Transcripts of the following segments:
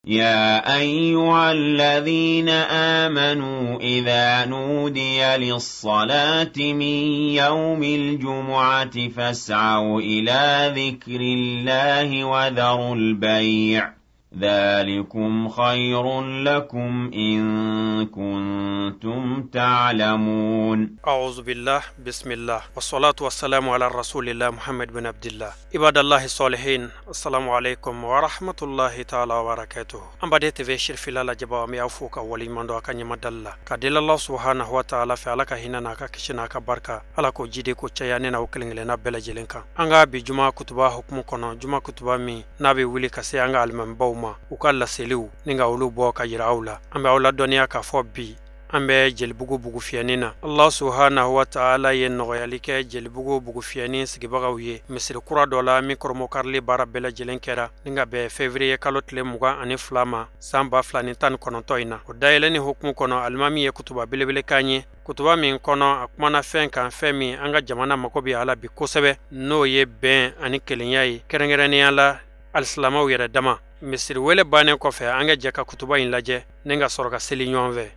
يا أيها الذين آمنوا إذا نودي للصلاة من يوم الجمعة فاسعوا إلى ذكر الله وذروا البيع ذلكم خير لكم إن كنتم تعلمون. أعوذ بالله، بسم الله، والصلاة والسلام على رسول الله محمد بن عبد الله. عباد الله الصالحين، السلام عليكم ورحمة الله تعالى وبركاته. An baden TV Sirifila lajɛbaw, an bɛ aw fo ka waleɲuman dɔn a ka ɲɛmadali la ka deli Allah subhanahu wa ta'ala fɛ, Ala ka hinɛ n'a ka kisi n'a ka barika, Ala k'o jidi ko caya ne n'aw kelen kelenna bɛɛ lajɛlen kan. An ka bi juma kutuba hukumu kɔnɔ, juma kutuba min n'a bɛ wuli ka se an ka alimamibaw ma, u ka laseliw ni ka olu bɔ ka yira aw la. An bɛ aw ladɔnniya k'a fɔ bi an bɛ Jelibugu bugufiyɛni na. Allah subhanahu wa ta'ala ye nɔgɔyali kɛ Jelibugu bugufiyɛni sigibagaw ye misiri kura dɔ la min kɔrɔmɔkarili baara bɛɛ lajɛlen kɛra ni ka bɛn février kalo tile 22 ma san 2019 in na. O dayɛlɛnni hukumu kɔnɔ, alimami ye kutuba belebele k'an ye, kutuba min kɔnɔ a kumana fɛn kan, fɛn min an ka jamana mako bɛ a la bi kosɛbɛ, n'o ye bɛn ani kelenya ye, kɛrɛnkɛrɛnnenya la alisilamɛw yɛrɛ dama. Misiri wele bannen kɔfɛ, an ka jɛ ka kutuba in lajɛ ni ka sɔrɔ ka seli ɲɔgɔn fɛ.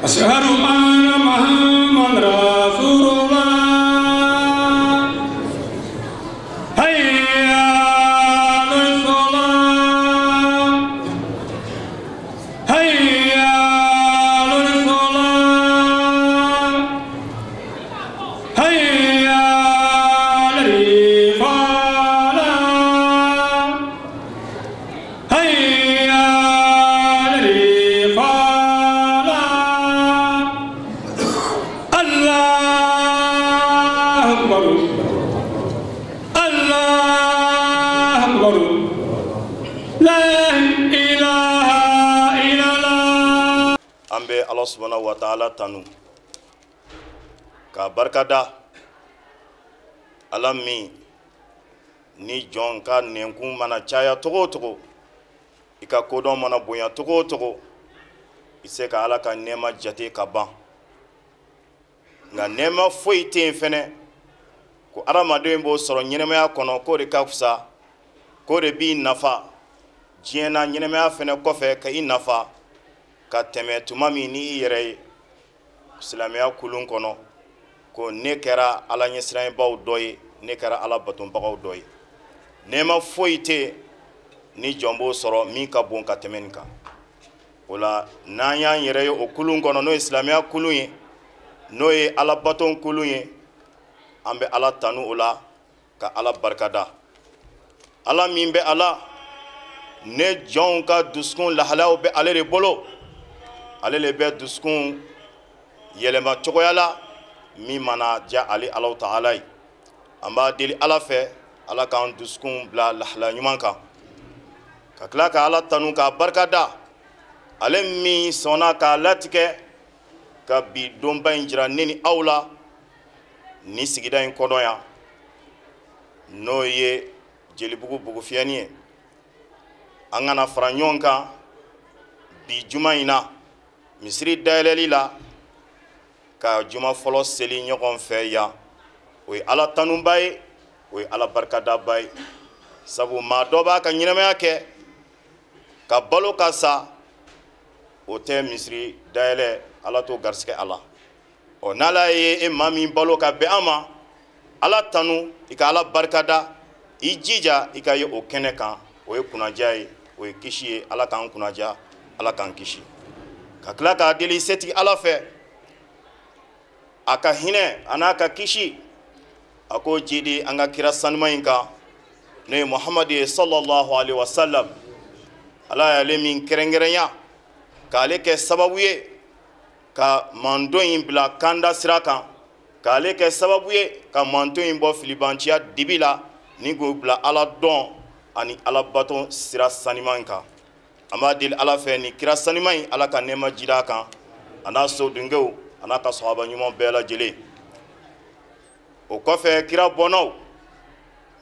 أشهد أن محمد رسول الله هيا على الصلاة هيا على الصلاة هيا على الفلاح هيا على الفلاح. الله أكبر الله أكبر لا إله إلا الله. An bɛ Ala subhanahu wa ta'ala tanu k'a barikada, Ala min ni jɔn ka nɛnkun mana caya togo o togo, i ka kodɔn mana bonya togo o togo, i se ka Ala ka nɛɛma jate ka ban. Nka nɛɛma foyi tɛ yen fɛnɛ ko adamaden b'o sɔrɔ ɲɛnɛmaya kɔnɔ k'o de ka fisa, k'o de b'i nafa diɲɛ na ɲɛnɛmaya fɛnɛ kɔfɛ ka i nafa ka tɛmɛ tuma min ni i yɛrɛ ye silamɛya kulun kɔnɔ, ko ne kɛra Ala ɲɛsiranyebaw dɔ ye, ne kɛra Ala batonbagaw dɔ ye. Nɛɛma foyi tɛ yen ni jɔn b'o sɔrɔ min ka bon ka tɛmɛ nin kan. O la n'an y'an yɛrɛ ye o kulun kɔnɔ, n'o ye silamɛya kulun ye, n'o ye Ala baton kulun ye, an bɛ Ala tanu o la ka Ala barikada. Ala min bɛ Ala ne jɔnw ka dusukun lahalayaw bɛ ale de bolo, ale de bɛ dusukun yɛlɛma cogoya la min mana diya ale Alahu ta'ala ye. An b'a deli Ala fɛ, Ala k'an dusukun bila lahalaya ɲuman kan, ka tila ka Ala tanu k'a barikada, ale min sɔnna k'a latigɛ ka bi donba in jira ne ni aw la ni sigida in kɔnɔ yan, n'o ye Jelibugu bugufiyɛni ye. An kana fara ɲɔgɔn kan bi juma in na misiri dayɛlɛli la ka juma fɔlɔ seli ɲɔgɔn fɛ yan. O ye Ala tanuba ye, o ye Ala barikadaba ye, sabu maa dɔ b'a ka ɲɛnamaya kɛ ka balo ka sa, o tɛ misiri dayɛlɛ, Ala t'o garisɛgɛ a la. Ɔ n'Ala ye e maa min balo ka bɛn an ma, Ala tanu, i ka Ala barikada, i jija i ka ye o kɛnɛ kan. O ye kunnaja ye, o ye kisi ye. Ala k'an kunnaja, Ala k'an kisi. Ka tila k'a deli setigi Ala fɛ, a ka hinɛ a n'a ka kisi, a k'o jidi an ka kira sanuman in kan, n'o ye Muhamadu ye sallallahu alaihi wa sallam. Ala y'ale min kɛrɛnkɛrɛnya k'ale kɛ sababu ye ka mando in bila kanda sira kan, k'ale kɛ sababu ye ka mando in bɔ filibanciya dibi la ni k'o bila Ala dɔn ani Ala baton sira saniman kan. An b'a deli Ala fɛ ni kira saniman in, Ala ka nɛɛma jira a kan, a n'a sodenkew, a n'a ka sahaba ɲuman bɛɛ lajɛlen. O kɔfɛ kira bɔnnaw,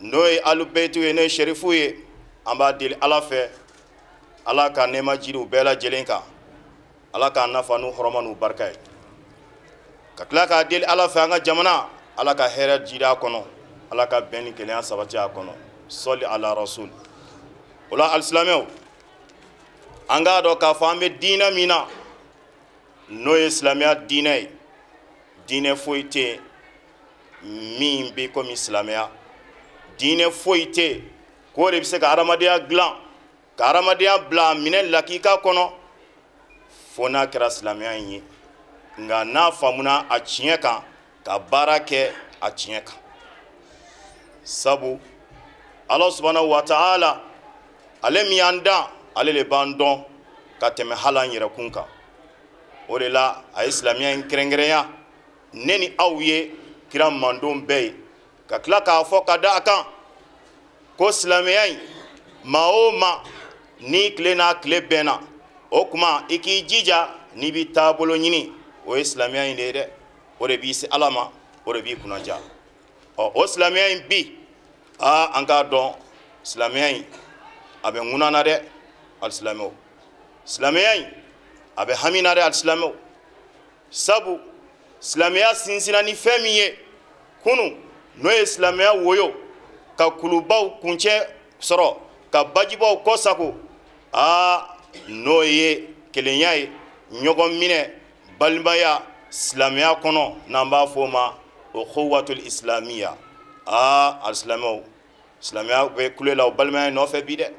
n'o ye alubɛtiw ye, n'o ye sɛrifuw ye, an b'a deli Ala fɛ, Ala ka nɛɛma jiri u bɛɛ lajɛlen kan, Ala k'an nafa n'u hɔrɔma n'u barika ye. Ka tila k'a deli Ala fɛ an ka jamana, Ala ka hɛrɛ jiri a kɔnɔ, Ala ka bɛn ni kelenya sabati a kɔnɔ. Sɔli ala rasul. O la alisilamɛw, An k'a dɔn k'a fɔ an bɛ diinɛ min na, n'o ye silamɛya diinɛ ye, diinɛ foyi tɛ yen min bɛ komi silamɛya. Diinɛ foyi tɛ yen k'o de bɛ se ka hadamadenya dilan, ka hadamadenya bila minɛn lakika kɔnɔ, fo n'a kɛra silamɛya in ye. Nka n'a faamuna a tiɲɛ kan, ka baara kɛ a tiɲɛ kan. Sabu Ala subahanahu wa ta'ala, ale min y'an dan, ale de b'an dɔn ka tɛmɛ hali an yɛrɛkun kan. O de la a ye silamɛya in kɛrɛnkɛrɛnya ne ni aw ye, kira mandon bɛɛ ye, ka tila k'a fɔ ka da a kan ko silamɛya in, maa o maa ni tile n'a tile bɛnna, o tuma i k'i jija n'i b'i taabolo ɲini, o ye silamɛya in de ye dɛ. O de b'i se Ala ma, o de b'i kunnaja. Ɔ, o silamɛya in bi, aa, an k'a dɔn silamɛya in a bɛ ŋuna na dɛ, alisilamɛw. Silamɛya in a bɛ hami na dɛ, alisilamɛw. Sabu silamɛya sinsinna ni fɛn min ye kunu, n'o ye silamɛya woyo ka kulubaw kuncɛ sɔrɔ, ka bajibaw kɔsago, aa, n'o ye kelenya ye, ɲɔgɔn minɛ, balimaya silamɛya kɔnɔ, n'an b'a fɔ o ma ukhuwatul islamiya. Aa, alisilamɛw, silamɛya bɛ kule la o balimaya in nɔfɛ bi dɛ.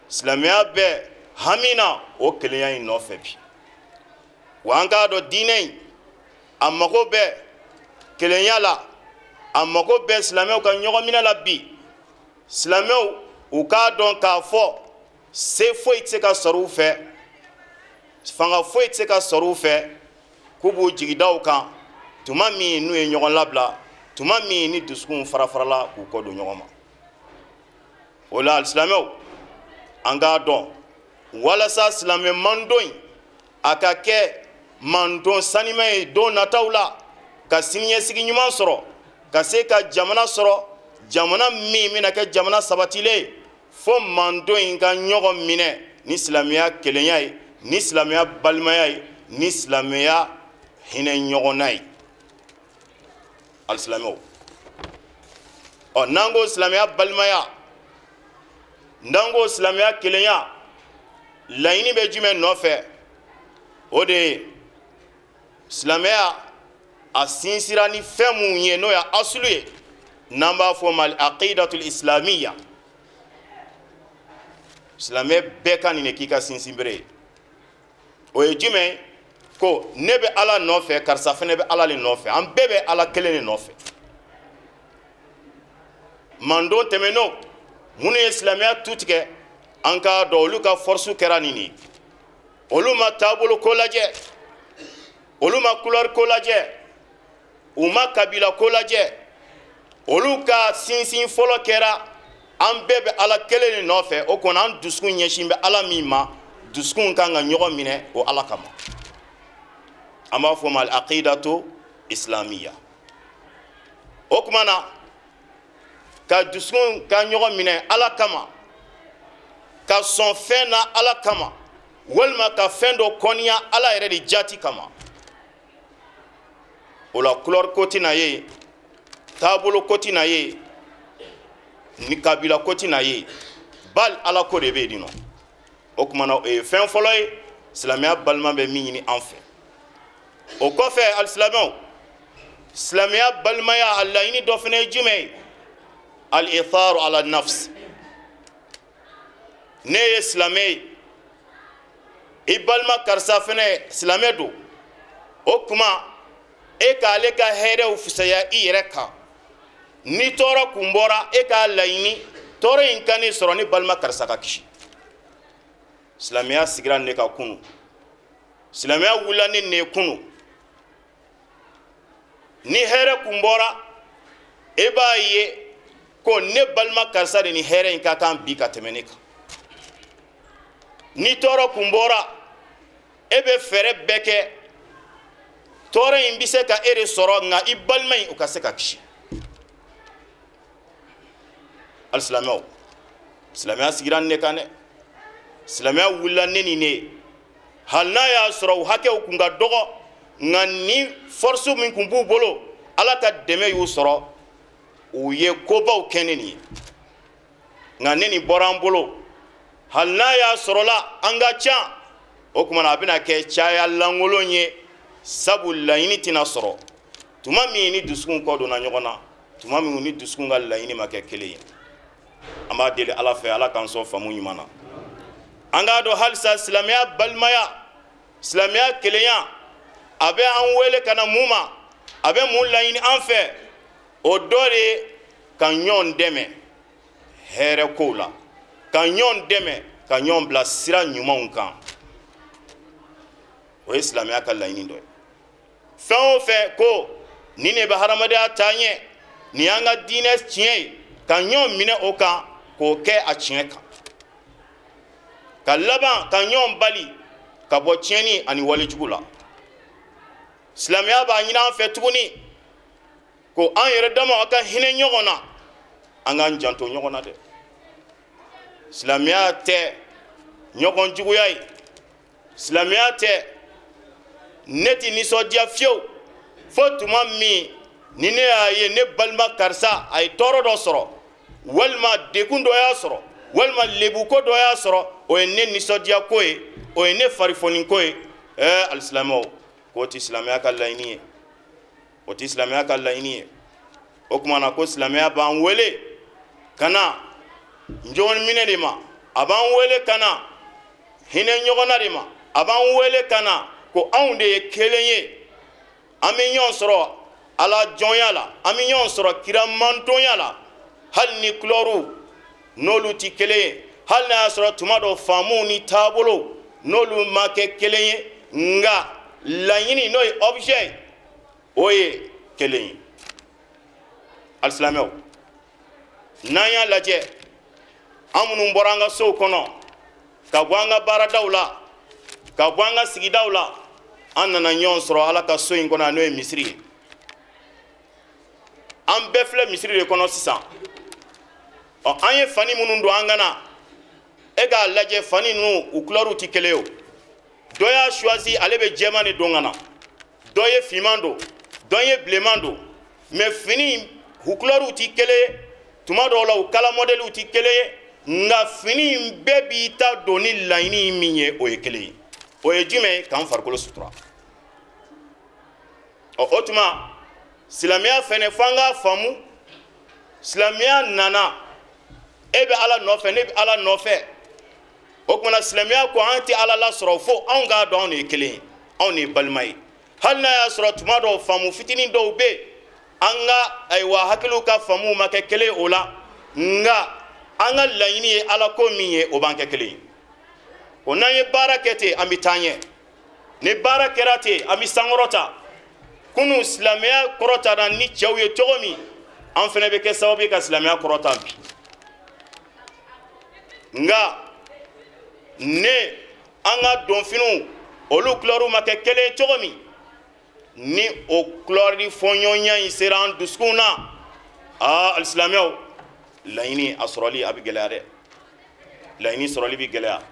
Silamɛya bɛ hami na o kelenya in nɔfɛ bi. Wa an k'a dɔn diinɛ in a mago bɛ kelenya la, a mago bɛ silamɛw ka ɲɔgɔn minɛ la bi. Silamɛw u k'a dɔn k'a fɔ se foyi tɛ se ka sɔrɔ u fɛ, fanga foyi tɛ se ka sɔrɔ u fɛ k'u b'u jigi da u kan tuma min n'u ye ɲɔgɔn labila, tuma min ni dusukun farafarala k'u kɔ don ɲɔgɔn ma. O la alisilamɛw, an k'a dɔn walasa silamɛ mandon in a ka kɛ mandon sanima ye don nataw la, ka siniɲɛsigi ɲuman sɔrɔ, ka se ka jamana sɔrɔ, jamana min bɛna kɛ jamana sabatilen ye, fo mandon in ka ɲɔgɔn minɛ ni silamɛya kelenya ye, ni silamɛya balimaya ye, ni silamɛya hinɛ ɲɔgɔnna ye. Alisilamɛw, ɔ, n'an ko silamɛya balimaya, n'an ko silamɛya kelenya, laɲini bɛ jumɛn nɔfɛ? O de ye silamɛya a sinsira ni fɛn mun ye, n'o ye asulu ye, n'an b'a fɔ o ma al-aqidatul islamiyya. Silamɛ bɛɛ ka nin de k'i ka sinsinbere ye. O ye jumɛn ye? Ko ne bɛ Ala nɔfɛ, karisa fɛnɛ bɛ Ala de nɔfɛ, an bɛɛ bɛ Ala kelen de nɔfɛ. Mandon tɛmɛnenw minnu ye silamɛya tu tigɛ, an k'a dɔn olu ka force kɛra nin de ye. Olu ma taabolo ko lajɛ, olu ma couleur ko lajɛ, u ma kabila ko lajɛ. Olu ka sinsin fɔlɔ kɛra an bɛɛ bɛ Ala kelen de nɔfɛ. O kɔni, an dusukun ɲɛsin bɛ Ala min ma, dusukun kan ka ɲɔgɔn minɛ o Ala kama. An b'a fɔ o ma al-aqidatu islamiyya. O tuma na, ka dusukun ka ɲɔgɔn minɛ Ala kama, ka sɔn fɛn na Ala kama, walima ka fɛn dɔ kɔniya Ala yɛrɛ de jati kama. O la couleur ko tɛna ye, taabolo ko tɛna ye, ni kabila ko tɛna ye, bal Ala ko de bɛ yen nɔ. O tuma na, o ye fɛn fɔlɔ ye silamɛya balima bɛ min ɲini an fɛ. O kɔfɛ, alisilamɛw, silamɛya balimaya a laɲini dɔ fana ye jumɛn ye? Al-itharu ala nafs. Ne ye silamɛ ye, i balima karisa fana silamɛ don, o tuma e k'ale ka hɛrɛw fisaya i yɛrɛ kan. Ni tɔɔrɔ kun bɔra, e k'a laɲini tɔɔrɔ in ka ne sɔrɔ, ne balima karisa ka kisi. Silamɛya sigira ne ka kunu, silamɛya wulila ni ne ye kunu. Ni hɛrɛ kun bɔra, e b'a ye ko ne balima karisa de ni hɛrɛ in ka kan bi ka tɛmɛ ne kan. Ni tɔɔrɔ kun bɔra, e bɛ fɛɛrɛ bɛɛ kɛ tɔɔrɔ in bɛ se ka e de sɔrɔ, nka i balima in o ka se ka kisi. Alisilamɛw, silamɛya sigira ne kan dɛ, silamɛya wulila ne ni ne ye. Hali n'a y'a sɔrɔ u hakɛw kun ka dɔgɔ, nka ni force min kun b'u bolo, Ala ka dɛmɛ y'u sɔrɔ, u ye kobaw kɛ ne nin ye. Nka ne nin bɔra an bolo, hali n'a y'a sɔrɔla an ka ca, O tuma na a bɛna kɛ caya lankolon ye, sabu laɲini tɛna sɔrɔ tuma min ni dusukun kɔ donna ɲɔgɔn na, tuma min ni dusukun ka laɲini ma kɛ kelen ye. An b'a deli Ala fɛ, Ala k'an sɔn faamu ɲuman na. An k'a dɔn halisa silamɛya balimaya, silamɛya kelenya, a bɛ an wele ka na mun ma, a bɛ mun laɲini an fɛ? O dɔ de ye ka ɲɔgɔn dɛmɛ hɛrɛ kow la, ka ɲɔgɔn dɛmɛ ka ɲɔgɔn bila sira ɲumanw kan. O ye silamɛya ka laɲini dɔ ye. Fɛn o fɛn ko nin de bɛ hadamadenya taa ɲɛ, nin y'an ka diinɛ tiɲɛ ye, ka ɲɔgɔn minɛ o kan k'o kɛ a tiɲɛ kan, ka laban ka ɲɔgɔn bali ka bɔ tiɲɛni ani walejugu la. Silamɛya b'a ɲini an fɛ tuguni ko an yɛrɛ dama aw ka hinɛ ɲɔgɔn na, an k'an janto ɲɔgɔn na dɛ. Silamɛya tɛ ɲɔgɔn juguya ye, silamɛya tɛ ne ti nisɔndiya fiyewu fo tuma min ni ne y'a ye ne balima karisa a ye tɔɔrɔ dɔ sɔrɔ, walima degun dɔ y'a sɔrɔ, walima lebuko dɔ y'a sɔrɔ, o ye ne nisɔndiya ko ye, o ye ne farifoni ko ye. Alisilamɛw, k'o ti silamɛya ka laɲini ye, o ti silamɛya ka laɲini ye. O tuma na ko silamɛya b'an wele ka na ɲɔgɔn minɛ de ma, a b'an wele ka na hinɛ ɲɔgɔn na de ma, a b'an wele ka na ko anw de ye kelen ye, an bɛ ɲɔgɔn sɔrɔ Ala jɔnya la, an bɛ ɲɔgɔn sɔrɔ kira mantonya la, hali ni kulɔriw n'olu ti kelen ye, hali n'a y'a sɔrɔ tuma dɔ faamuw ni taabolo n'olu ma kɛ kelen ye, nka laɲini n'o ye objet ye, o ye kelen ye. Alisilamɛw, n'an y'a lajɛ, an minnu bɔra an ka sow kɔnɔ, ka bɔ an ka baaradaw la, ka bɔ an ka sigidaw la, an nana ɲɔgɔn sɔrɔ Ala ka so in kɔnɔ, n'o ye misiri ye. An bɛɛ filɛ misiri de kɔnɔ sisan. Ɔ, an ye fani minnu don an ka na, e k'a lajɛ fani ninnu u kulɛriw tɛ kelen ye o. Dɔ y'a choisi ale bɛ jɛman de don ka na, dɔ ye finman don, dɔ ye bilenman don, mais fini u kulɛriw tɛ kelen ye, tuma dɔw la u kala mɔdɛliw tɛ kelen ye, nka fini in bɛɛ b'i ta don ni laɲini min ye, o ye kelen ye. O ye jumɛn ye? K'an farikolo sutura. Ɔ, o tuma silamɛya fɛnɛ f'an k'a faamu, silamɛya nana, e bɛ Ala nɔfɛ, ne bɛ Ala nɔfɛ. O tuma na silamɛya ko an tɛ Ala lasɔrɔ fo anw k'a dɔn anw de ye kelen ye, anw de ye balima ye. Hali n'a y'a sɔrɔ tuma dɔw faamu fitinin dɔw bɛ yen, an ka ayiwa hakiliw ka faamuw ma kɛ kelen o la, nka an ka laɲini ye Ala ko min ye, o b'an kɛ kelen ye. O n'an ye baara kɛ ten, an bɛ taa ɲɛ. Ni baara kɛra ten, an bɛ sankɔrɔta. Kunun silamɛya kɔrɔtara ni cɛw ye cogo min, an fɛnɛ bɛ kɛ sababu ye ka silamɛya kɔrɔta bi. Nka ne an ka donfiniw olu kulɔriw ma kɛ kelen ye cogo min, ni o kulɔri fɔɲɔgɔnya in sera an dusukun na, aa alisilamɛw, laɲini a sɔrɔli a bɛ gɛlɛya dɛ, laɲini sɔrɔli bɛ gɛlɛya.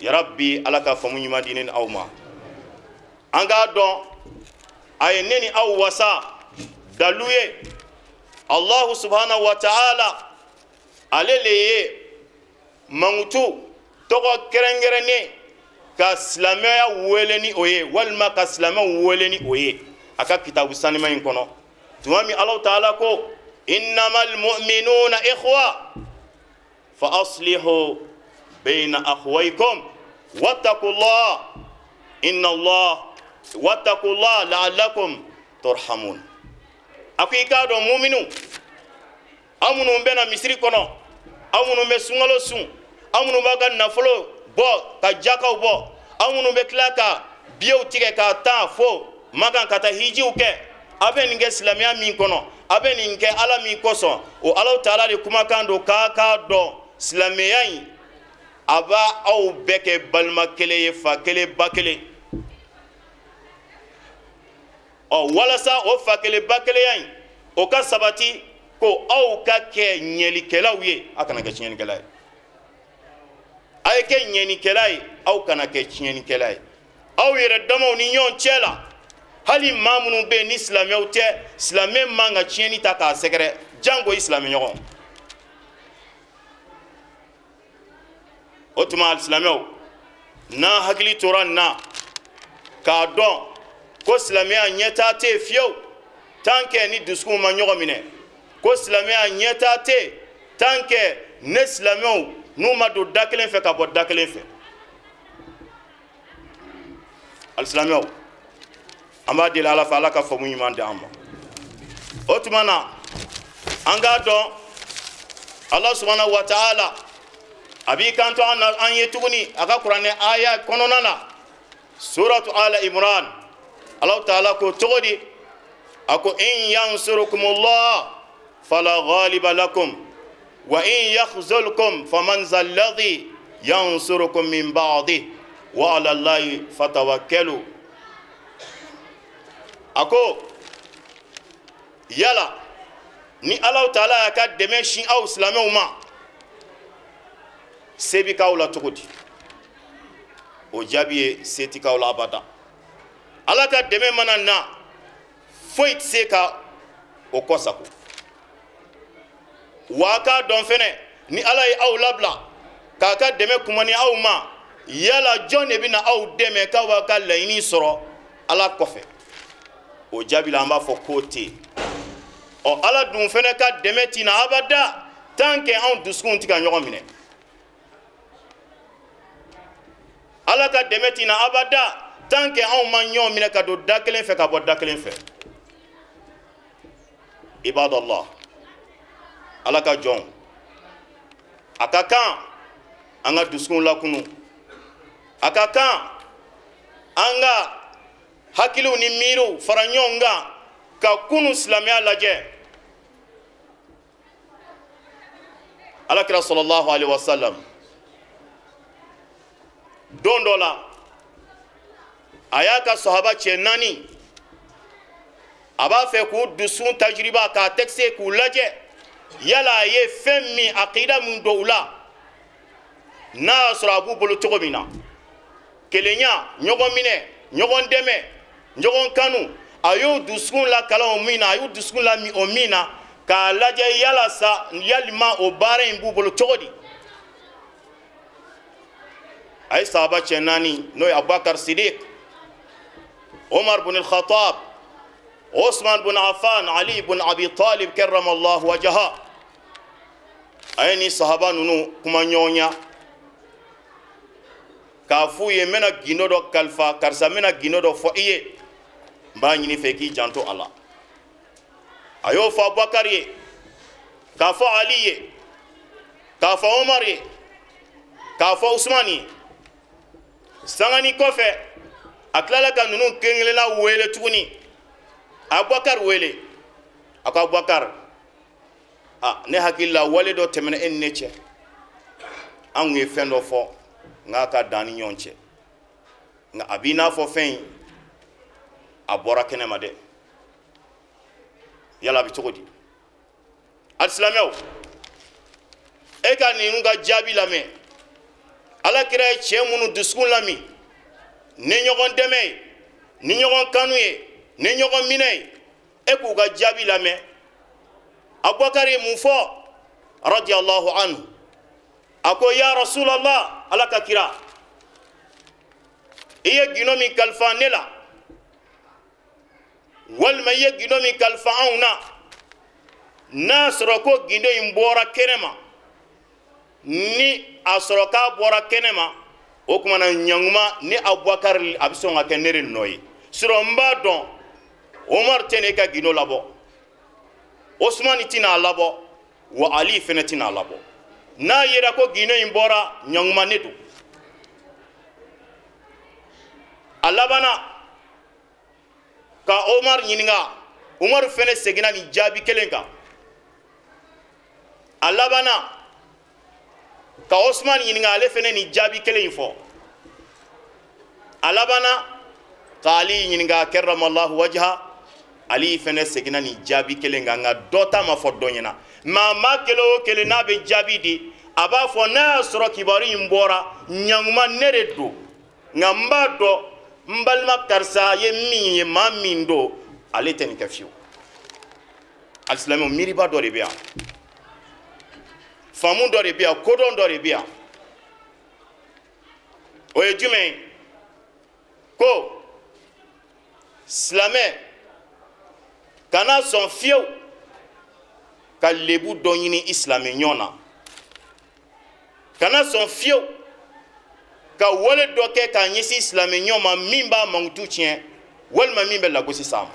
Yarabi, Ala ka faamu ɲuman di ne ni aw ma. An k'a dɔn a ye ne ni aw wasa dalu ye. Allahu subhanahu wa ta'ala ale le ye mankutu tɔgɔ kɛrɛnkɛrɛnnen ka silamɛya wele ni o ye, walima ka silamɛw wele ni o ye a ka kitabu sanima in kɔnɔ. Tuma min Alahu taala ko innamal mu'minuna ikhwa fa aslihu bayna akhwaykum wattaqullah inna Allah wattaqullah la'allakum turhamun. A ko i k'a dɔn muminu, aw minnu bɛ na misiri kɔnɔ, aw minnu bɛ sunkalo sun, aw minnu b'a ka nafolo bɔ ka jakaw bɔ, aw minnu bɛ tila ka biyew tigɛ k'a taa fo Makan ka taa hijiw kɛ, a bɛ nin kɛ silamɛya min kɔnɔ, a bɛ nin kɛ Ala min kosɔn, o Alahu taala de kumakan don k'a k'a dɔn silamɛya in a b'a aw bɛɛ kɛ balima kelen ye, fa kelen ba kelen. Ɔ, walasa o fa kelen ba kelenya in o ka sabati, ko aw ka kɛ ɲɛlikɛlaw ye, aw kana kɛ tiɲɛnikɛla ye. A ye kɛ ɲɛnikɛla ye, aw kana kɛ tiɲɛnikɛla ye. Aw yɛrɛ damaw ni ɲɔgɔn cɛ la, hali maa minnu bɛ yen ni silamɛw tɛ, silamɛ man ka tiɲɛni ta k'a sɛgɛrɛ, jango i silamɛ ɲɔgɔn. O tuma silamɛw, N'an hakili tora nin na k'a dɔn ko silamɛya ɲɛtaa tɛ yen fiyewu tant que ni dusukunw ma ɲɔgɔn minɛ, ko silamɛya ɲɛtaa tɛ yen tant que ne silamɛw n'u ma don da kelen fɛ ka bɔ da kelen fɛ. Alisilamɛw, an b'a deli Ala fɛ, Ala ka faamu ɲuman di an ma. O tuma na an k'a dɔn Ala subhanahu wa ta'ala a b'i kanto an ye tuguni a ka kuranɛ aya kɔnɔna na, suratu Ala Imran. Ala ta'ala ko cogo di? A ko in yansurukumullah fala ghaliba lakum wa in yakhzulkum faman zal ladhi yansurukum min ba'di wa ala Allahi fatawakkalu. A ko yala ni Ala ta'ala y'a ka dɛmɛ sin aw silamɛw ma, se bi k'aw la cogo di? O jaabi ye se ti k'aw la abada. Ala ka dɛmɛ mana na, foyi tɛ se ka o kɔsako. Wa a k'a dɔn fɛnɛ ni Ala ye aw labila k'a ka dɛmɛ kumani aw ma, yala jɔn de bɛna aw dɛmɛ k'aw b'aw ka laɲini sɔrɔ Ala kɔfɛ? O jaabi la an b'a fɔ k'o tɛ yen. Ɔ Ala dun fɛnɛ ka dɛmɛ ti na abada tant que anw dusukunw ti ka ɲɔgɔn minɛ. Ala ka dɛmɛ ti na abada tant que anw ma ɲɔgɔn minɛ ka don da kelen fɛ ka bɔ da kelen fɛ. Ibadallah, Ala ka jɔn, a ka kan an ka dusukunw lakunu, a ka kan an ka hakiliw ni miiriw fara ɲɔgɔn kan ka kunu silamɛya lajɛ. Ala kira sallallahu alaihi wasallam don dɔ la a y'a ka sahaba cɛ 4, a b'a fɛ k'u dusun tajiriba k'a tɛgise k'u lajɛ yala a ye fɛn min akida min don u la, n'a y'a sɔrɔ a b'u bolo cogo min na, kelenya, ɲɔgɔn minɛ, ɲɔgɔn dɛmɛ, ɲɔgɔn kanu, a y'o dusukun lakalan o min na, a y'u dusukun lami o min na, k'a lajɛ yala sa yalima o baara in b'u bolo cogo di. A ye sahaba cɛ 4 n'o ye Abubakar Sidik, Omar bin al-Khattab, Osman bin Affan, Ali bin Abi Talib karramallahu wajaha. A ye ni sahaba ninnu kuma ɲɔgɔnya k'a f'u ye n bɛna gindo dɔ kalifa karisa, n bɛna gindo dɔ fɔ i ye, n b'a ɲini fɛ k'i janto a la. A y'o fɔ Abubakar ye, k'a fɔ Ali ye, k'a fɔ Omar ye, k'a fɔ Usman ye. Sangani kɔfɛ a tilala ka ninnu kelen kelenna wele tuguni. Abubakar wele, a ko Abubakar, a ne hakili la wale dɔ tɛmɛna e ni ne cɛ, an kun ye fɛn dɔ fɔ nka ka dan ni ɲɔgɔn cɛ, nka a b'i n'a fɔ fɛn in a bɔra kɛnɛ ma dɛ, yala a bɛ cogo di? Alisilamɛw, e ka ninnu ka jaabi lamɛn. Ala kira ye cɛ minnu dusukun lami ni ɲɔgɔn dɛmɛ ye, ni ɲɔgɔn kanu ye, ni ɲɔgɔn minɛ ye, e k'u ka jaabi lamɛn. Abubakar ye mun fɔ radiyallahu anhu? A ko ya Rasulallah, Ala ka kira, i ye gindo min kalifa ne la, walima i ye gindo min kalifa anw na, n'a sɔrɔ ko gindo in bɔra kɛnɛ ma, ni a sɔrɔ k'a bɔra kɛnɛ ma, o tuma na ɲankuma ni Abubakar a bɛ sɔn ka kɛ ne de nɔ ye. Sɔrɔ n b'a dɔn Omar tɛ ne ka gindo labɔ, Osmani tɛna a labɔ, wa Ali fɛnɛ tɛna a labɔ. N'a yera ko gindo in bɔra, ɲankuma ne don. A labanna ka Omar ɲininka, Omar fɛnɛ seginna nin jaabi kelen kan. A labanna ka Osman ɲininka, ale fɛnɛ nin jaabi kelen in fɔ. A labanna ka Ali ɲininka karramallahu wajha, Ali fɛnɛ seginna nin jaabi kelen kan, nka dɔ ta ma fɔ dɔ ɲɛna. Maa kelen o kelen n'a bɛ jaabi di, a b'a fɔ n'a y'a sɔrɔ kibaru in bɔra, ɲankuma ne de don, nka n b'a dɔn n balima karisa ye min ye, maa min don, ale tɛ nin kɛ fiyewu. Alisilamɛw, miiriba dɔ de bɛ yan, faamu dɔ de bɛ yan, kodɔn dɔ de bɛ yan. O ye jumɛn ye? Ko silamɛ kana sɔn fiyewu ka lebu dɔ ɲini i silamɛ ɲɔgɔn na, kana sɔn fiyewu ka wale dɔ kɛ k'a ɲɛsin silamɛ ɲɔgɔn ma min b'a mankutu tiɲɛ walima min bɛ lagosi s'a ma.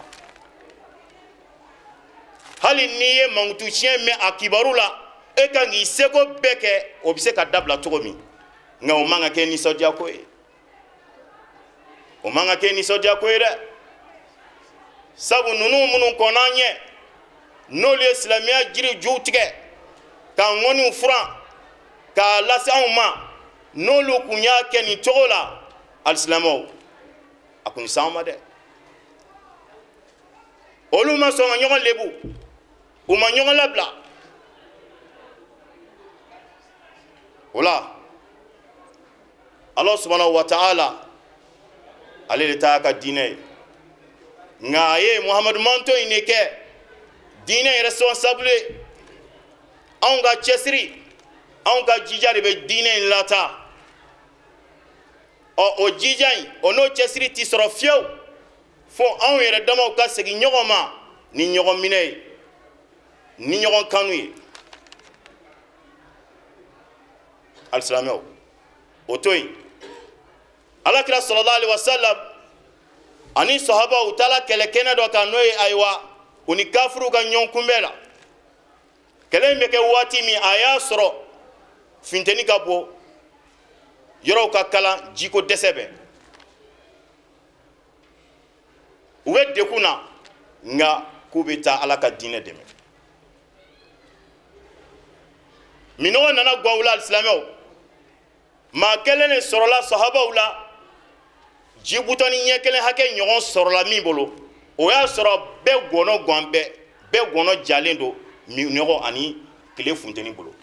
Hali n'i ye mankutu tiɲɛ mɛn a kibaru la, e kan k'i seko bɛɛ kɛ o bɛ se ka dabila cogo min, nka o man ka kɛ nisɔndiya ko ye, o man ka kɛ nisɔndiya ko ye dɛ. Sabu ninnu minnu kɔnna an ɲɛ, n'olu ye silamɛya jiri juw tigɛ k'a ŋɔniw furan k'a lase anw ma, n'olu kun y'a kɛ nin cogo la, alisilamɛw, a kun s'anw ma dɛ. Olu ma sɔn ka ɲɔgɔn lebu, u ma ɲɔgɔn labila. O la Ala subhanahu wa ta'ala ale de ta y'a ka diinɛ ye, nka a ye Muhamadu manto in de kɛ diinɛ responsable ye. Anw ka cɛsiri, anw ka jija de bɛ diinɛ in lataa. Ɔ o jija in, o n'o cɛsiri ti sɔrɔ fiyewu fo anw yɛrɛ damaw ka segin ɲɔgɔn ma ni ɲɔgɔn minɛ ye, ni ɲɔgɔn kanu ye. Alisilamɛw, o to yen, Alakira sallallahu alaihi wasallam ani sahabaw u taara kɛlɛ kɛnɛ dɔ kan, n'o ye ayiwa u ni kafiruw ka ɲɔgɔn kunbɛn la. Kɛlɛ in bɛ kɛ waati min, a y'a sɔrɔ funteni ka bon, yɔrɔw ka kalan, jiko dɛsɛ bɛ, u bɛ degun na, nka k'u bɛ taa Ala ka diinɛ dɛmɛ. Minɔgɔ nana gan u la, alisilamɛw, maa kelen de sɔrɔla sahabaw la, ji butɔni ɲɛ kelen hakɛ ɲɔgɔn sɔrɔla min bolo, o y'a sɔrɔ bɛɛ gɔnɔ gan bɛɛ, bɛɛ gɔnɔ jalen don minɔgɔ ani tile funteni bolo.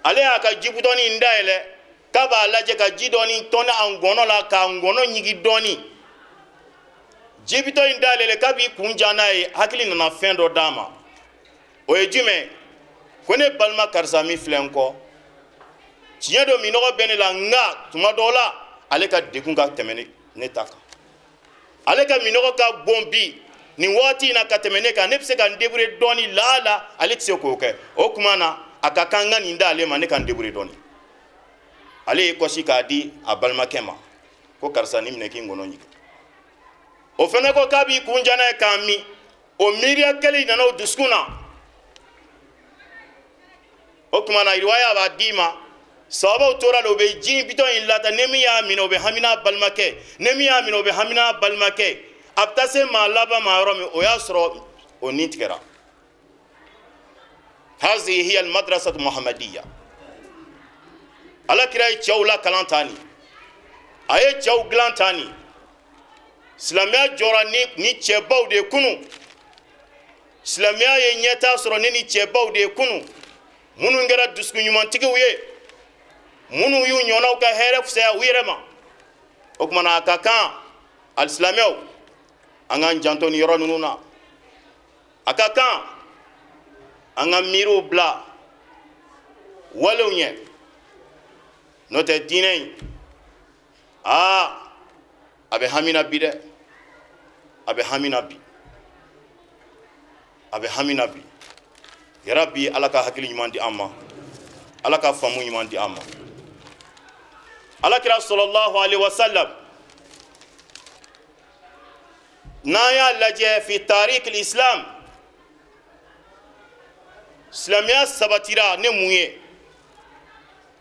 Ale y'a ka ji butɔni in dayɛlɛ k'a b'a lajɛ ka ji dɔɔni tɔni a ngɔnɔ la k'a ngɔnɔ ɲigi dɔɔni. Ji bitɔn in dayɛlɛlen k'a b'i kun ja n'a ye, hakili nana fɛn dɔ d'a ma. O ye jumɛn? Ko ne balima karisa min filɛ n kɔ, tiɲɛ don minɔgɔ bɛ ne la, nka tuma dɔw la ale ka degun ka tɛmɛ ne ta kan, ale ka minɔgɔ ka bon bi nin waati in na ka tɛmɛ ne kan, ne bɛ se ka n débrouiller dɔɔni, laala ale tɛ se k'o kɛ. O tuma na a ka kan n ka nin d'ale ma, ne ka n débrouiller dɔɔni. Ale y'i kɔsi k'a di a balimakɛ ma, ko karisa nin minɛ k'i ngɔnɔ ɲigin. O fana ko k'a b'i kun ja n'a ye k'a min. O miiriya kelen nana o dusukun na. O tuma na riwaya b'a d'i ma, sababu tora la, u bɛ ji bitɔn in lata, ni min y'a minɛ o bɛ hami n'a balimakɛ, ni min y'a minɛ o bɛ hami n'a balimakɛ. A bɛ taa se maa laban ma yɔrɔ min, o y'a sɔrɔ o ni tigɛra. Hazihi hiya almadrasatu muhammadiya. Ala kira ye cɛw la kalan ta nin, a ye cɛw dilan ta nin. Silamɛya jɔra ni cɛbaw de ye kunun, silamɛya ye ɲɛtaa sɔrɔ ni cɛbaw de ye kunun, minnu kɛra dusukun ɲumantigiw ye, minnu y'u ɲɔgɔnnaw ka hɛrɛ fisaya u yɛrɛ ma. O tuma na a ka kan alisilamɛw an k'an janto nin yɔrɔ ninnu na. A ka kan an ka miiriw bila walew ɲɛ, n'o tɛ diinɛ in, aa a bɛ hami na bi dɛ, a bɛ hami na bi, a bɛ hami na bi. Yarabi Ala ka hakili ɲuman di an ma, Ala ka faamu ɲuman di an ma. Ala kira sallallahu alaihi wasallam, n'an y'a lajɛ fi tarikh al-islam, silamɛya sabatira ne mun ye?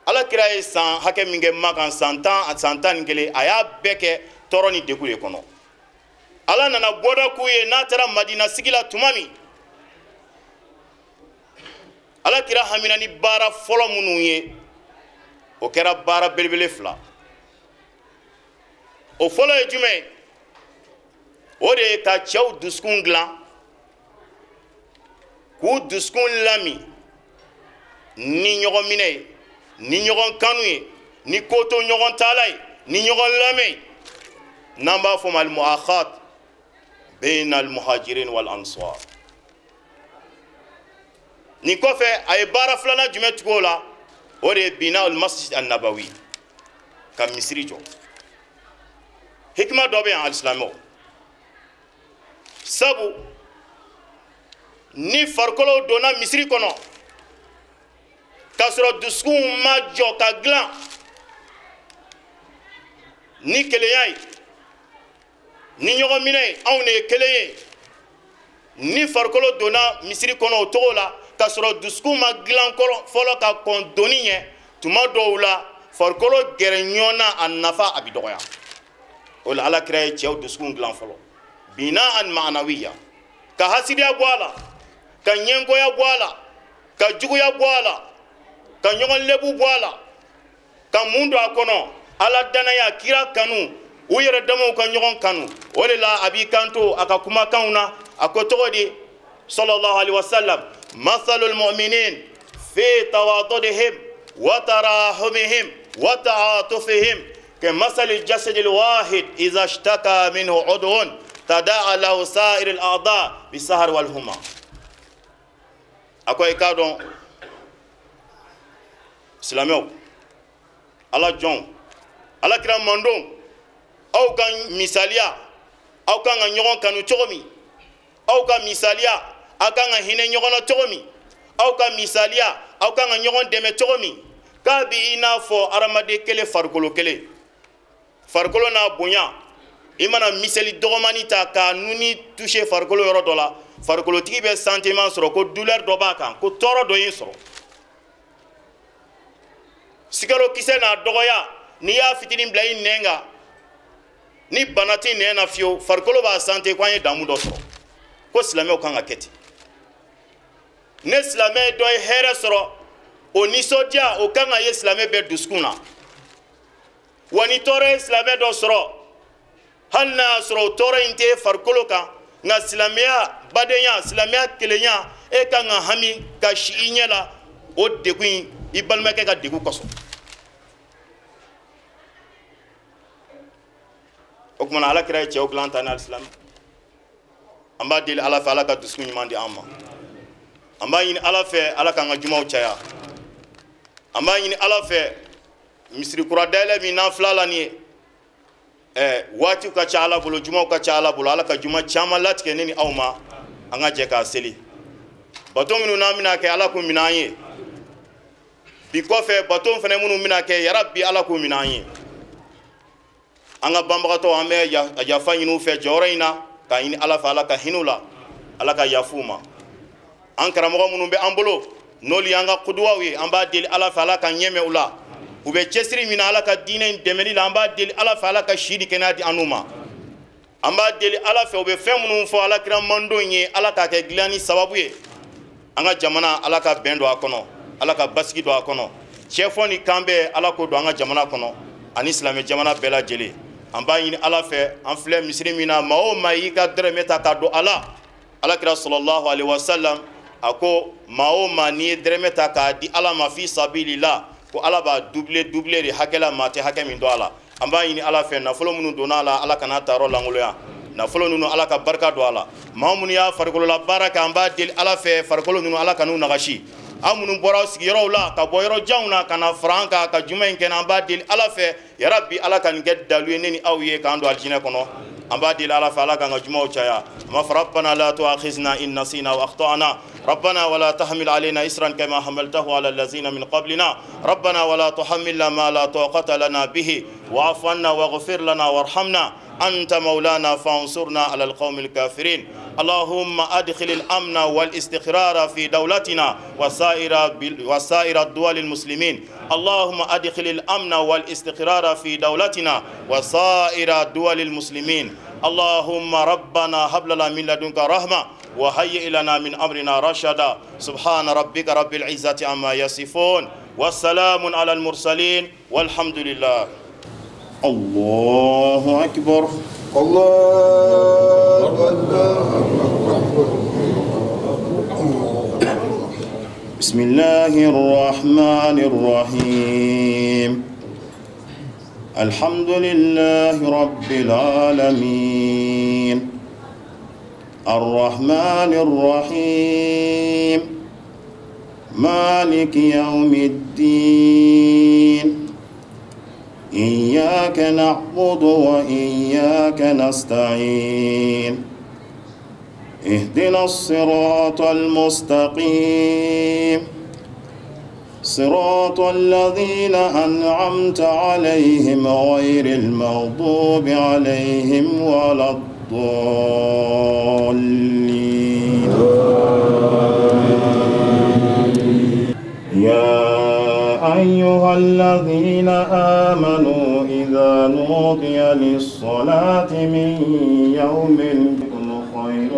Ala kira ye san hakɛ min kɛ Makan, san 10, san 11, a y'a bɛɛ kɛ tɔɔrɔ ni degun de kɔnɔ. Ala nana bɔda k'u ye n'a taara Madina sigi la tuma min, Ala kira hamina ni baara fɔlɔ minnu ye, o kɛra baara belebele fila. O fɔlɔ ye jumɛn ye? O de ye ka cɛw dusukun dilan, k'u dusukun lami ni ɲɔgɔn minɛ ye, ni ɲɔgɔn kanu ye, ni ko to ɲɔgɔn taala ye, ni ɲɔgɔn lamɛn ye. N'an b'a fɔ ma al-mu'akhat bayna al-muhajirin wal ansar. Nin kɔfɛ a ye baara filanan jumɛn tugu o la? O de ye bina al-masjid an-nabawi. Ka misiri jɔ. Hikima dɔ bɛ yan, alisilamɛw, sabu ni farikolo donna misiri kɔnɔ k'a sɔrɔ dusukun ma jɔ ka dilan ni kelenya ye, ni ɲɔgɔn minɛ ye, anw de ye kelen ye. Ni farikolo donna misiri kɔnɔ o cogo la k'a sɔrɔ dusukun ma dilan fɔlɔ ka kɔn donni ɲɛ, tuma dɔw la farikolo gɛrɛ ɲɔgɔn na, a nafa a bɛ dɔgɔya. O la Ala kira ye cɛw dusukun dilan fɔlɔ, bina'an ma'anawiya, ka hasidiya bɔ a la, ka ɲɛngoya bɔ a la, ka juguya bɔ a la, ka ɲɔgɔn lebu bɔ a la, ka mun don a kɔnɔ, Ala danaya, kira kanu, u yɛrɛ damaw ka ɲɔgɔn kanu. O de la a b'i kanto a ka kumakanw na, a ko cogo di? Sallallahu alaihi wasallam, mathalul mu'minin fi tawadudihim wa tarahumihim wa ta'atufihim كمثل الجسد الواحد إذا اشتكى منه عضو تداعى له سائر الأعضاء بالسهر والهمة. Ako i k'a dɔn, silamɛw, Ala jɔnw, Ala kira mandon, aw ka misaliya, aw kan ka ɲɔgɔn kanu cogo min, aw ka misaliya, aw kan ka hinɛ ɲɔgɔn na cogo min, aw ka misaliya, aw kan ka ɲɔgɔn dɛmɛ cogo min, k'a bi i n'a fɔ hadamaden kelen farikolo kelen. Farikolo n'a bonya, i mana miseli dɔgɔmani ta k'a nuni toucher farikolo yɔrɔ dɔ la, farikolotigi bɛ sentiment sɔrɔ ko douleur dɔ b'a kan, ko tɔɔrɔ dɔ y'i sɔrɔ. Sikaro kisɛ n'a dɔgɔya, n'i y'a fitinin bila i nɛn kan, ni bana t'i nɛn na fiyewu, farikolo b'a sante ko an ye damu dɔ sɔrɔ. Ko silamɛw kan ka kɛ ten. Ne silamɛ dɔ ye hɛrɛ sɔrɔ, o nisɔndiya o kan ka ye silamɛ bɛɛ dusukun na. Wa ni tɔɔrɔ ye silamɛ dɔ sɔrɔ, hali n'a y'a sɔrɔ o tɔɔrɔ in tɛ farikolo kan, nka silamɛya badenya, silamɛya kelenya, e kan ka hami ka si i ɲɛ la o degun in, i balimakɛ ka degun kosɔn. O tuma na Ala kira ye cɛw dilan ta ni alisilamɛ. An b'a deli Ala fɛ, Ala ka dusukun ɲuman di an ma. An b'a ɲini Ala fɛ, Ala k'an ka jumaw caya. An b'a ɲini Ala fɛ, misiri kura dayɛlɛ min n'an filɛ la nin ye, waatiw ka ca Ala bolo, jumaw ka ca Ala bolo, Ala ka juma caman latigɛ ne ni aw ma, an ka jɛ k'a seli. Bato minnu n'an bɛna kɛ, Ala k'u minɛ an ye. Bi kɔfɛ bato fana minnu bɛna kɛ, yarabi Ala k'u minɛ an ye. An ka banbagatɔw, an bɛ yafa ɲini u fɛ jɔyɔrɔ in na, k'a ɲini Ala fɛ, Ala ka hinɛ u la, Ala ka yafa u ma. An karamɔgɔ minnu bɛ an bolo, n'olu y'an ka kuduwaw ye, an b'a deli Ala fɛ, Ala ka ɲɛmɛ u la. U bɛ cɛsiri min na Ala ka diinɛ in dɛmɛli la, an b'a deli Ala fɛ, Ala ka si di kɛnɛya di an n'u ma. An b'a deli Ala fɛ, u bɛ fɛn minnu fɔ Ala kira mandon ye, Ala k'a kɛ dilanni sababu ye. An ka jamana, Ala ka bɛn don a kɔnɔ, Ala ka basigi don a kɔnɔ. Cɛfɔ ni kan bɛɛ, Ala k'o don an ka jamana kɔnɔ ani silamɛ jamana bɛɛ lajɛlen. An b'a ɲini Ala fɛ, an filɛ misiri min na, maa o maa y'i ka dɛrɛmɛ ta k'a don a la, Ala kira sallallahu alaihi wasallam a ko maa o maa n'i ye dɛrɛmɛ ta k'a di Ala ma fi sabilillah, ko Ala b'a doubler doubler de hakɛ la, maa tɛ hakɛ min don a la. An b'a ɲini Ala fɛ, nafolo minnu donna a la, Ala kana ta yɔrɔ lankolonya. Nafolo ninnu, Ala ka barika don a la. Maa minnu y'a farikolola baara kɛ, an b'a deli Ala fɛ, farikolo ninnu, Ala kan'u nagasi. Aw minnu bɔra sigiyɔrɔw la ka bɔ yɔrɔ janw na ka na fara an kan ka juma in kɛ, an b'a deli Ala fɛ, yarabi Ala ka nin kɛ dalu ye ne ni aw ye k'an don alijinɛ kɔnɔ. An b'a deli Ala fɛ, Ala k'an ka jumaw caya. Ama rabbana la tu'akhizna in nasina wa akhtana, rabbana wala tahmil alayna isran kama hamaltahu ala allazina min qablina, rabbana wala tuhammilna ma la taqata lana bihi, wa'fu anna waghfir lana warhamna, anta maulana fansurna ala alqawmil kafirin. اللهم أدخل الأمن والاستقرار في دولتنا وسائر الدول المسلمين. اللهم أدخل الأمن والاستقرار في دولتنا وسائر الدول المسلمين. اللهم ربنا هب لنا من لدنك رحمة وهيئ لنا من أمرنا رشدا. سبحان ربك رب العزة عما يصفون والسلام على المرسلين والحمد لله. الله أكبر. الله أكبر. بسم الله الرحمن الرحيم. الحمد لله رب العالمين. الرحمن الرحيم. مالك يوم الدين. إياك نعبد وإياك نستعين اهدنا الصراط المستقيم صراط الذين أنعمت عليهم غير المغضوب عليهم ولا الضالين. يا أيها الذين آمنوا إذا نودي للصلاة من يوم خير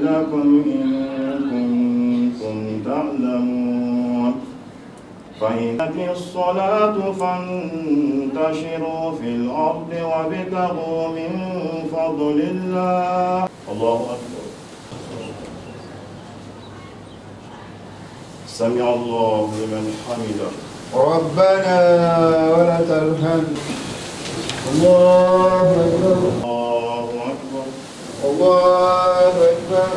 لكم إن كنتم تعلمون. فإذا الصلاة فانتشروا في الأرض وابتغوا من فضل الله. الله أكبر. سمع الله لمن حمده. ربنا ولك الحمد. الله أكبر. الله أكبر. الله أكبر.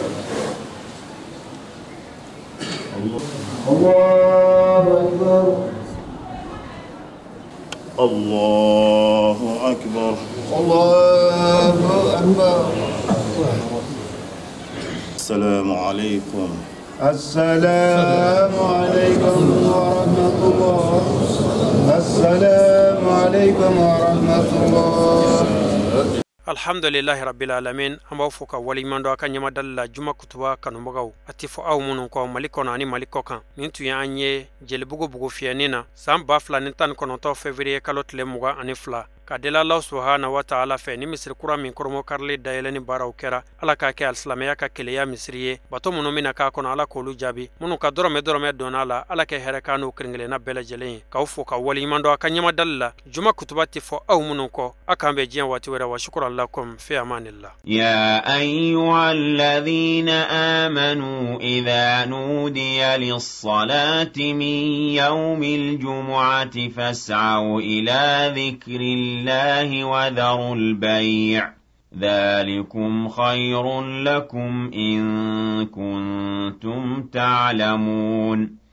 الله أكبر. الله أكبر. الله أكبر. السلام عليكم. السلام عليكم ورحمة الله. السلام عليكم ورحمة الله. Alhamdulillahi rabbil alamin. An b'aw fo ka waleɲuman dɔn a ka ɲɛmadali la juma kutuba kanubagaw a tɛ fɔ aw minnu kɔ Mali kɔnɔ ani Mali kɔ kan. Nin tun y'an ye Jelibugu bugufiyɛni na san 2019 février kalo tile 22 ka deli Alahu subahana wa taala fɛ ni misiri kura min kɔrɔmɔkarili dayɛlɛni baaraw kɛra Ala k'a kɛ alisilamɛya ka keleya misiri ye. Bato minnu bɛna k'a kɔnɔ Ala k'olu jaabi, minnu ka dɔrɔmɛ dɔrɔmɛ donna la Ala kɛ hɛrɛ k'an n'u kelen-kelenna bɛɛ lajɛlen ye. K'aw fo ka waleɲuman dɔn a ka ɲɛmadali la juma kutuba tɛ fɔ aw minnu kɔ. A k'an bɛn diɲɛ waati wɛrɛ. Wa shukran lakum fi amanillah. يا أيها الذين آمنوا إذا نودي للصلاة من يوم الجمعة فاسعوا إلى ذكر الله وذروا البيع ذلكم خير لكم إن كنتم تعلمون.